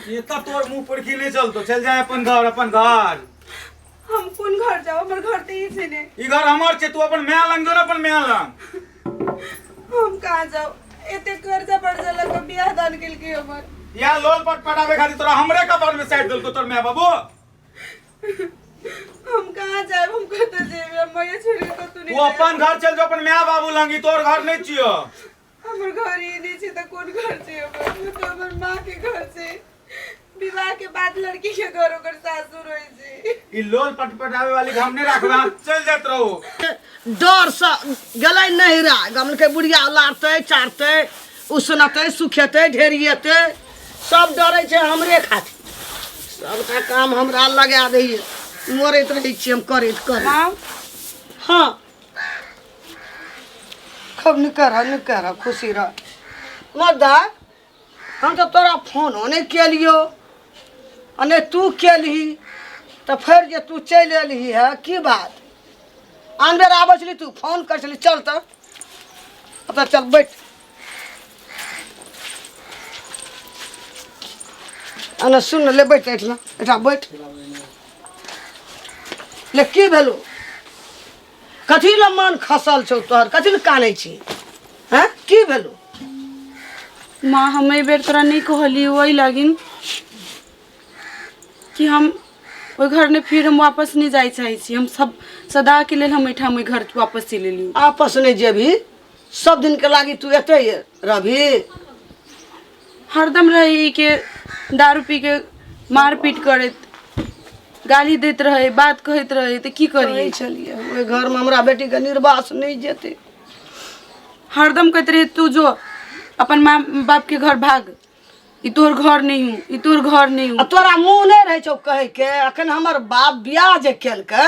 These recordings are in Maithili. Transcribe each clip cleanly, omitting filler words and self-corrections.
एतऽ तोर मुंह पर की नहीं चलतो, चल जाए अपन घर, अपन घर। हम कोन घर जाओ, हमर घर तऽ ई छै ने। ई घर हमर छै, तू अपन माय लंग जो ने, अपन माय लंग। हम कहाँ जाओ, एते कर्जा बढ़ जाला के बियाह दान केलकै हमर। या लोल पट पटावे खातिर तोरा हमरे कपार में साइड देलको तोर माय बाबू। हम कहाँ जाएब, हम कतऽ जेबै, हम मैया छोड़ के कतौ नहीं तू अपन घर चल जो, अपन माय बाबू लंग, ई तोर घर नहीं छियो। हमर घर ई नहीं छै तऽ कोन घर छै हमर? ओ तऽ हमर माँ के घर छै। विवाह के बाद लड़की के घर ओकर सासुर होइ छै। ई लोल पट पटावे वाली के हम नहीं राखबै, अहाँ चल जात रहो। डर से गेलै नहिरा, गमलकै बुढ़िया लारतै चारतै उसनतै सुखेतै ढेरिएतै, सब डरै छै हमरे खातिर। सबटा काम हमरा लगा दैए, मरैत रहै छियै हम करैत करैत। माँ। हाँ खूब निकर रह, निकर रह, खुशी रह। मर्दा हम तऽ तोरा फोनो नहि केलियौ आ नहि तू केलही, तऽ फेर जे तू चलि एलही है की बात? आन बेर आबै छली तू फोन करै छली, चल तऽ ओतऽ चल बैठ। अने सुन ले, बैठ एहिठिना, एहिठाम बैठ ले। की भेलो, कथी लए मन खसल छौ तोहर, कथी लए कानै छी? हैं, की भेलो? माँ हम एहि बेर तोरा नहीं कहलियो वही लागिन कि हम ओहि घर ने फिर हम वापस नहीं जाय चाहै छी। हम सब सदा के लेल हम एहिठाम ओहि घर वापस चलि एलियो। आपस नहीं जेबही, सब दिन के लागी तू एते रहबही? हरदम रही के दारू पी के मारपीट करैत, गाली दैत रहे, बात कहैत रहे, तऽ की करियै? कहै छलियै ओहि घरमे हमरा बेटीके निर्वास नहि जेतै। हरदम कहैत रहे तू जो अपन माँ बाप के घर भाग, ई तोहर घर नहीं हूँ, ई तोहर घर नहीं हूँ। आ तोरा मुँह नहि रहै छौ कहैके? अखन हमर बाप बियाह जे केलकै,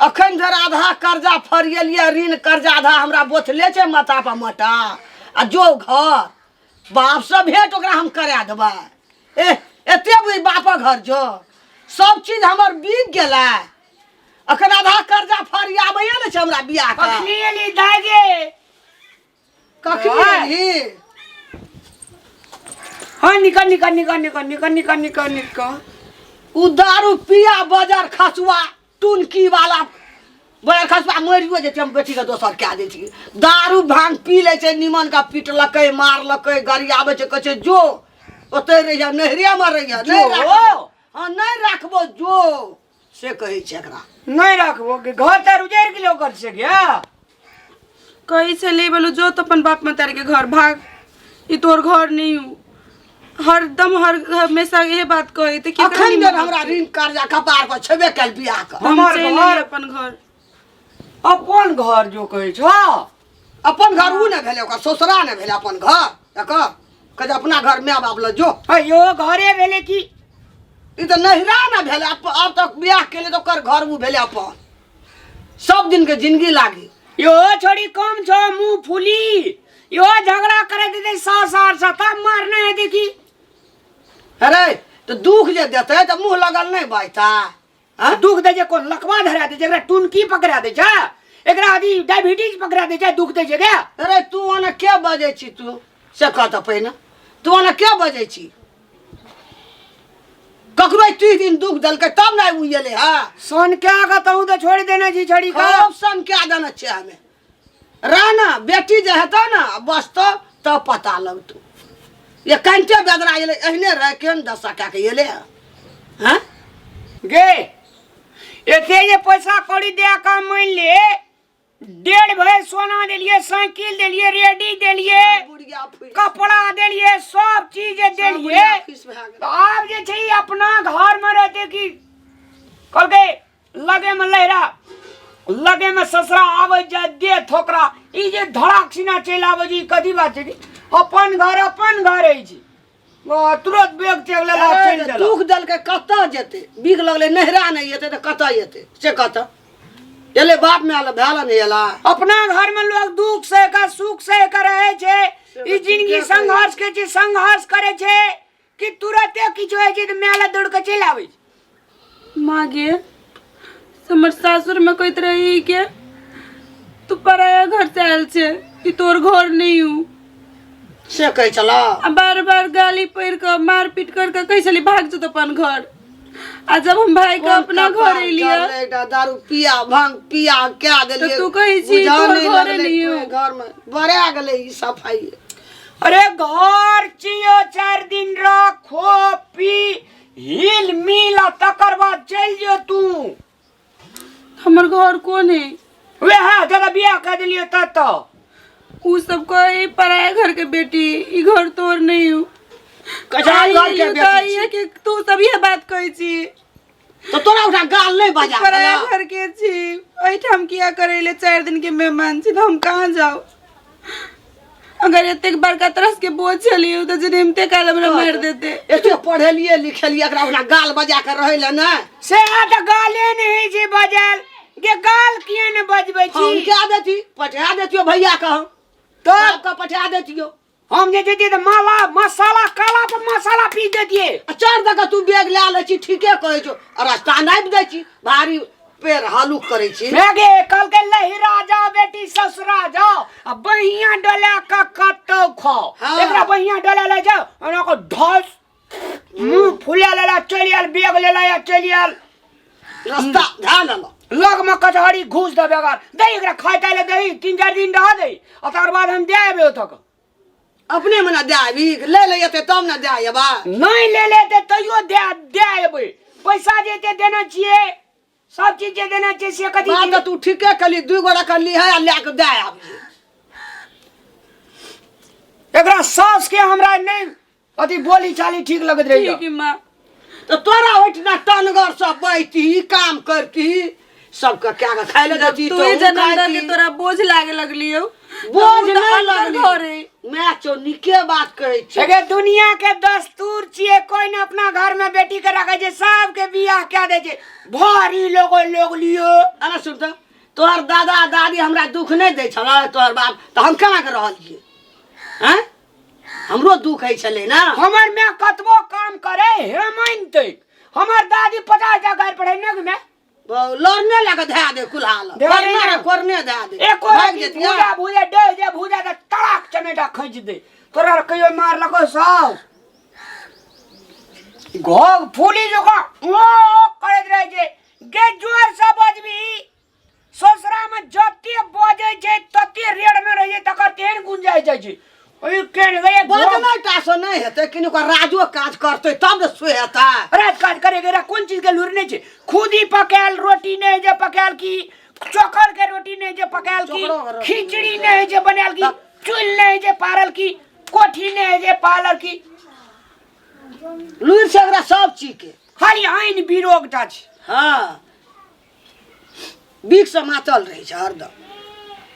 अखन धरि आधा कर्जा फरिएलियै, ऋण कर्जा आधा हमरा बोथले छै माथा पर मोटा। आ जो घर बापसँ भेंट ओकरा हम करा देबै। ए एते बुझ बापक घर जो सब चीज हमर बिक गेलै, अखन आधा कर्जा फरियाबैए ने छै हमरा बियाह के। कखनी एली दाइ गे? कखनी एलही? हाँ निकल निकल निकल निकल निकल निकल निकल निकल। उ दारू पिया बजर खसुआ टुनकी वाला बजर खसुआ मरियो जेतै, हम बेटीके दोसर कए दै छी। दारू भांग पी लै छै, निमन का पिटलकै मारलकै गरियाबै छै, कहै छै जो ओतै रहिया, नैहरेमे रहिया, नहि जो? राखबो। हाँ नहि राखबो जो, से कहै छै एकरा। नहि राखबो कि घर तर उजड़ि गेलै ओकर से गया। कहै छलै बोलो जो तो अपन बाप मतारी के घर भाग, ई तोहर घर नहीं हूँ। हरदम हर हमेशा इहे बात कहै तऽ की अखन जब हमरा ऋण कर्जा कपार पर छेबे कयल बियाह के। हम हमर चलि घर- एलियै अपन घर। अपन घर जो कहै छौ? अपन घर उ ने भेलै, ओकर ससुरा ने भेलै अपन घर। एकर कहै छै अपना घर माय बाप लग जो। अयो घरे भेलै की? ई तऽ नहिरा ने भेलै। आब तक बियाह केले तऽ ओकर घर उ भेलै अपन, सब दिन के जिंदगी लागी। यो छोड़ी कम छो मुंह फूली, यो झगड़ा करे देते सास आर से तब मारना है देखी। अरे तो दुख जे देते तऽ मुंह लगल नहीं बाजता। हाँ? दुख दे जे कोन लकवा धरा दे जे, एकरा टुनकी पकड़ा दे छै, एकरा अथी डायबिटीज पकड़ा दे छै, दुख दे छै गे। अरे तू ओना के बजै छी तू से कह तऽ पहिने, तू ओना के बजै छी? ककरो 30 दिन दुख देलकै तब ने उ एलै। हाँ सन के आगा तहु तऽ छोड़ देने छी छड़ी का। खूब सन के देने छै हमें। रह ना बेटी जे हेतौ ना बसतौ तब पता लगतौ। ये कंटे बेदरा एलै एहने रह केहन दशा कए के एलै हँ। गे एते जे पैसा कौड़ी दे के मान ले 1.5 भरि सोना देलिए, साइकिल देलिए, रेडी देलिए, बुढ़िया फुसि। कपड़ा देलिए, सब चीज जे देलिए। बुढ़िया फुसि भए गेल। तऽ आब जे छै ई अपना घर में रहते कि कहलकै लगे में लहरा लगे में ससुरा आबै जाय दे ठोकरा, ई जे धड़ाक सीना चलि आबै छै, ई कथी बात छै? अपन घर अपन घर अछि। ओ, तुरंत बैग तेग लेला अरे, चलि देलक। दुख देलकै कतऽ जेतै? बिख लगलै नहिरा नहि एतै तऽ कतऽ एतै से कतऽ एलै? बाप माय लए भेल नहि एला। अपना घर में लोग दुख सह के सुख सह के रहे छै। ई जिंदगी संघर्ष के छै, संघर्ष करे छै कि तुरंते किछु होइ छै तऽ माय लए दौड़ के चलि आबै छै। माँ गे हमर सासुर में कहैत रही के तू पराया घर से आयल छै, ई तोर घर नहीं हूँ। से कहै छला आ बार बार गाली पढ़ि कऽ मारपीट कर कऽ कहै छली भाग जो अपन घर आ जब हम भाई के अपना घर एलियै एकटा दारू पिया भांग पिया क्या देलियै तऽ तू कहै छी, बुझा तोहर नहि घरे लगलै नहि हौ। कोइ घरमे बड़ा गेलै ई सफाइ अरे घर चियो चार दिन रखो पी हिल मिल आ तकर बाद चलि जो तू हमर घर कोन है वएह दादा बियाह कऽ देलियै तब तऽ उ सब कहे पराया घर के बेटी ई घर तोर नहीं हो कचार घर के बेटी छी। कि तू सब ये बात कहै छी तऽ तोरा उठा गाल नहि बजा पराया घर के छी एहिठाम किया करै ले 4 दिन के मेहमान छी तऽ हम कहाँ जाउ अगर एतेक बड़का तरस के बोझ छलियै तऽ जनमते काल हमरा मारि देते एते पढ़ेलियै लिखेलियै एकरा ओकरा गाल बजा के रहै लए नहि से तऽ गाले नहि होइ छै बजल गे गाल किया ने बजबै छी हम क्या देती पठा देतियो भैया के हम तब बाप के पठा देतियो हम जे देतियै तऽ माला मसाला काला पर मसाला पीस देतियै आ चार दऽ के तू बैग लए लै छी ठीके कहै छौ आ रास्ता नापि दै छी भारी पेड़ हालुक करै छी गे कहलकै लहिरा जाओ बेटी ससुरा जाओ आ बहिया डोला के कतौ खाओ हाँ। एकरा बहिया डोला ले जाओ ओना को ढस मुंह फुला लेला चलि आयल बैग लेला या चलि आयल रास्ता ध्यान लेलक लग में कचहरी घूस दे बेगर दे एकरा खाय ताय ले दही 3-4 दिन रह दे आ तकर बाद हम दे आबे ओतऽ अपने मने दे आबी ले ले एते तब ने दे अयबा नहीं ले लेते तैयो दे दे अयबै पैसा जे एते देने छियै सब चीज जे देने छियै से कथी बात तऽ तू ठीके कहली दू गोरा कहली है आ लए के दे आबी एकरा सास के हमरा नहीं अथी बोली चाली ठीक लगैत रही ठीक है माँ तऽ तोरा ओहिठिना टनगर सब बैठती काम करती सबके क्या के खाय ले जब देती तू तो ही जन्म दऽ के तोरा बोझ लागे लगलियो बोझ नहीं लगली घर है मैं चो निके बात कहै छी एगे दुनिया के दस्तूर छियै कोई ने अपना घर में बेटी के रखे छै सबके बियाह कए दै छै भारी लोगो लोग लियो अरे सुन तऽ तोहर दादा दादी हमरा दुख नहि दै छलै तोहर बाप तऽ हम केना के रहलियै आँय हमरो दुख होइ छलै ने हमर माय कतबो काम करे हे मानतै हमर दादी 50 टा गारि पढ़े ने माय लड़ने लए कऽ धए दे कुल्हा लग धए दे कोरने ने। कोरने धए दे एको भागि रत्ती जेतियै भूजा भूजा डे जे भूजा के तड़ाक चमेटा खींच दे तोरा आर कहियो मारलको सास घोघ फूली जकाँ ओ करैत रहै छै गे जोर से बजबी ससुरा में जते बजै छै तते रेड़ न रहै छै तकर तेहन गुंजाइ जाइ छै ओहि केन गए बजनाइ टा से नहि हेतै किन ओकर राजो काज करतै तब ने सोहेतै राज काज करे के कोन चीज के लूर नहीं छै खुद ही पकायल रोटी नहीं जे पकायल की चोकर के रोटी नहीं जे पकायल की चोकरो के रोटी खिचड़ी नहीं जे बनायल की चूल नहीं जे पारल की कोठी नहीं जे पालल की लूरि छै एकरा सब चीज के खाली आइन बिरोग टा छै हँ बीख से मातल रहै छै हरदम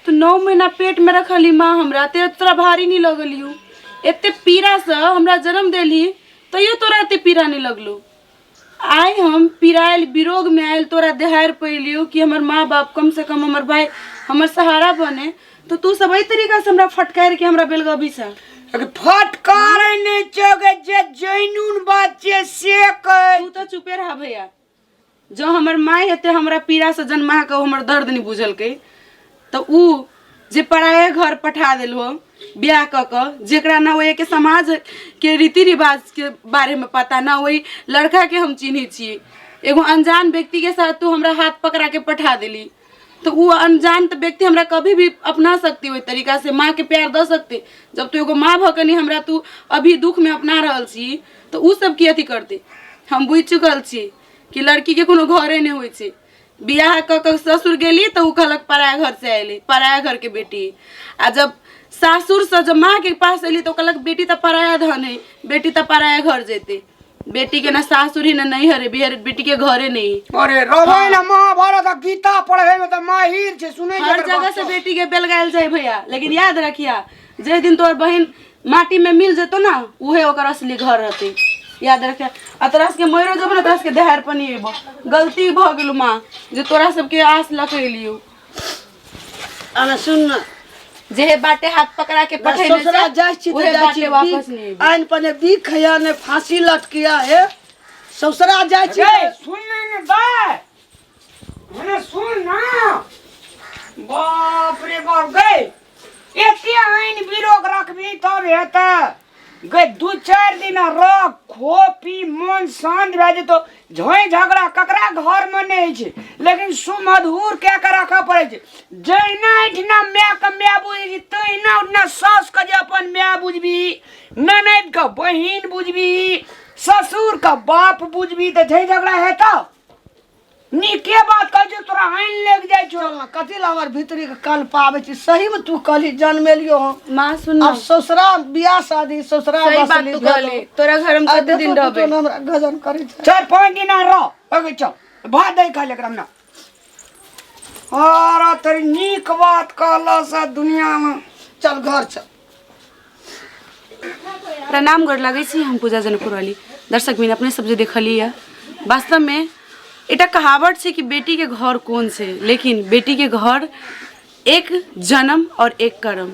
तो 9 महीना पेट में रखली माँ हमरा ते तोरा भारी नहीं लगलियो एते पीड़ा से हमरा जन्म देली तैयो तोरा एते पीड़ा नहीं लगलो आइ हम पीड़ायल विरोग में आयल तोरा देहार पैलियो कि हमर माँ बाप कम से कम हमर भाई हमर सहारा बने तो तू सब एहि तरीका से हमरा फटकार के हमरा बेलगबी से फटकार नहीं चौके जे जैनून बात छै से कह तू तो चुपे रह भैया जो हमर माय हेतै हमरा पीड़ासँ जन्मा कऽ हमर दर्द नहि बुझलकै तऽ उ जे पराये घर पठा देलहो बियाह कऽ कऽ जेकरा ना ओहिके समाज के रीति रिवाज के बारे में पता ना ओहि लड़का के हम चिन्है छियै एगो अनजान व्यक्ति के साथ तू हमरा हाथ पकड़ा के पठा देली तो वो अनजान तऽ व्यक्ति हमरा कभी भी अपना सकती ओहि तरीका से माँ के प्यार दऽ सकती जब तू एगो माँ भऽ कऽ नहि हमरा तू अभी दुख में अपना रहल छी तऽ उ सब की अथी करतै हम बुझि चुकल छी कि लड़की के कोनो घरे नहि होइ छै बियाह कऽ कऽ ससुर गेली तऽ ओ कहलक पराया घर से अयली पराया घर के बेटी आ जब सासुर से जब माँ के पास अयली तऽ ओ कहलक बेटी तऽ पराया धन है बेटी तऽ पराया घर जेतै बेटी के ना सासुर ही ना नैहर है बेटी के घरे नहीं अरे रामायण आ महाभारत आ गीता पढ़े में तऽ माहिर छै सुनै हर जगह से बेटी के बेलगायल जाए भैया लेकिन याद रखिया जे दिन तोहर बहन माटी में मिल जेतो ना उहे ओकर असली घर रहते याद रखिया आ तोरा सबके मरो जब ना तोरा सबके देहार पर नहीं अयबो गलती भऽ गेलौ माँ जे तोरा सबके आस लकेलियो अने सुन न जे बाटे हाथ पकड़ा के पठेने ससुरा जाइ छी उहे तऽ जाइ छी बाटे वापस नहीं अयबो। आइन पने बीख है ने फांसी लटकिया है ससुरा जाइ छी रे सुन ने दाय अरे सुन ना बाप रे बाप गए एते आइन बिरोग रखबी तब हेतै गे। 2-4 दिन रह, खो पी, मन शांत भए जेतौ। झोइ झगड़ा ककरा घरमे नहि होइ छै, लेकिन सुमधुर कए के राखऽ पड़ै छै। जहिना एहिठिना मायके माय बुझै छी, तहिना ओहिठिना सासुके जे अपन माय बुझबी, ननदिके बहिन बुझबी, ससुरके बाप बुझबी, तऽ झै झगड़ा हेतौ? नीके बात कहै छौ, तोरा आनि लागि जाइ छौ। चल ना, कथी ला हमर भीतरी के कल पाबै छी? सही में तू कहली, जन्मेलियो हम। माँ सुन, अब ससुरा बियाह शादी ससुरा सही बात बसली तू कहली, तोरा घर हम आ कते दिन देखो रहबे? तू हमरा गजन करै छै। 4-5 दिन आर रह। अगे चल, भात दही खा ले एकरा में। अरे तेरी नीक बात कहला से दुनिया में। चल घर चल। प्रणाम, गोर लगै छी। हम पूजा जनकपुर वाली। दर्शक बिन, अपने सब जे देखलियै यऽ, वास्तवमे एकटा कहावत छै कि बेटीके घर कोन छै, लेकिन बेटीके घर एक जन्म और एक कर्म।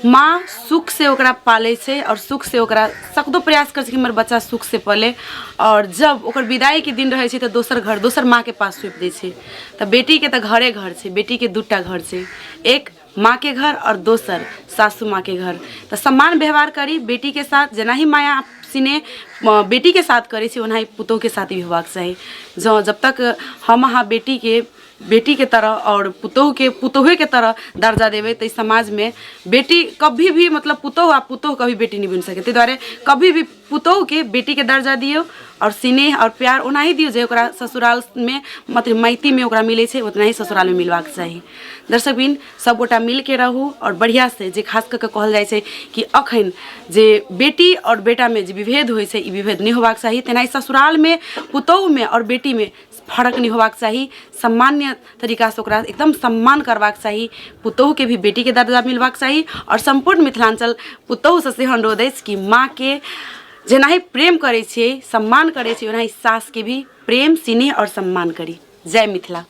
माँ सुख से ओकरा पालै छै और सुख से ओकरा सकदो प्रयास करै छै कि हमर बच्चा सुख से पले, और जब ओकर विदाईके दिन रहै छै तऽ दोसर घर दोसर माँके पास सौंपि दै छै। तऽ बेटीके तऽ घरे घर छै। बेटीके दूटा घर छै, एक माँ के घर और दोसर सासू माँ के घर। तऽ सम्मान व्यवहार करी बेटीके साथ। जेनाही माया सिनेह बेटीके साथ करै छी, ओनाही पुतोहुके साथ भी होबाक चाही। जँ जब तक हम अहाँ बेटीके बेटीके तरह आओर पुतोहुके पुतोहुएके तरह दर्जा देबै, तऽ ई समाजमे बेटी कभी भी, मतलब पुतोहु आ पुतोहु कभी बेटी नहि बनि सकै। ताहि दुआरे कभी भी पुतोहुके बेटीके दर्जा दियौ आओर स्नेह आओर प्यार ओनाही दियौ जे ओकरा ससुरालमे, मतलब माइतीमे ओकरा मिलै छै, ओतना ही ससुरालमे मिलबाक चाही। दर्शकबिन, सभगोटा मिलके रहू आओर बढ़िआँसँ। जे खास कऽ कऽ कहल जाइ छै कि अखन जे बेटी आओर बेटामे जे विभेद होइ छै, ई विभेद नहि होबाक चाही। तेनाही ससुरालमे पुतोहुमे आओर बेटीमे फरक नहि होबाक चाही। सामान्य तरीकासँ ओकरा एकदम सम्मान करबाक चाही। पुतोहुके भी बेटीके दर्जा मिलबाक चाही। आओर सम्पूर्ण मिथिलाञ्चल पुतोहुसँ से अनुरोध अछि कि माँके जेनाही प्रेम करै छियै, सम्मान करै छियै, ओनाही सासके भी प्रेम, स्नेह आओर सम्मान करी। जय मिथिला।